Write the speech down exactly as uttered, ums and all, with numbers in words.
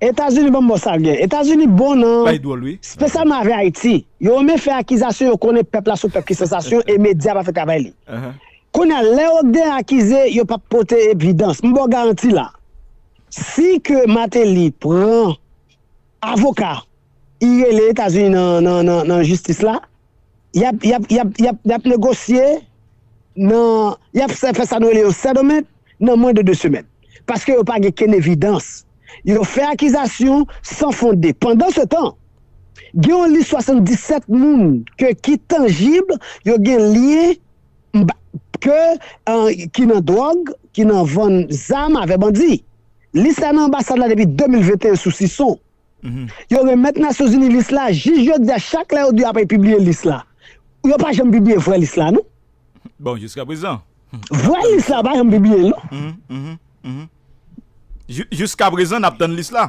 Etazini, ban m ba w sa l gen. Etazini bon nan, Bay dwòl, wi. Espesyalman avè Ayiti. Yo renmen fè akizasyon, yo konnen pèp la se yon pèp ki sansasyon e medya pa fè travay li. Ahan. Kounye a, lè yo gen akize, yo p ap pote evidans. M ba w garanti la. Si ke Martelly pran avoka, li rele Etazini nan, nan, nan, nan jistis la, y ap, y ap, y ap, y ap, y ap negosye nan, y ap fè sa nou rele yon settlement nan mwens de de semèn. Paske yo pa gen kenn evidans. Yo fè akizasyon san fonde. Pandan se tan, gen yon lis swasanndisèt moun ke, ki tanjib, yo gen lyen m pa- ke, euh, ki nan dwòg, ki nan vann zam avè bandi. Lis la nan anbasad la depi de mil venteyen sou sison. Yo remèt Nasyonzini lis la, jis jodi a, chak lè yo di yo ap pibliye lis la. Yo pa janm pibliye vrè lis la, non. Bon, jiska prezan. Vrè lis la, pa janm pibliye, non. Jiska prezan, n ap tann lis la.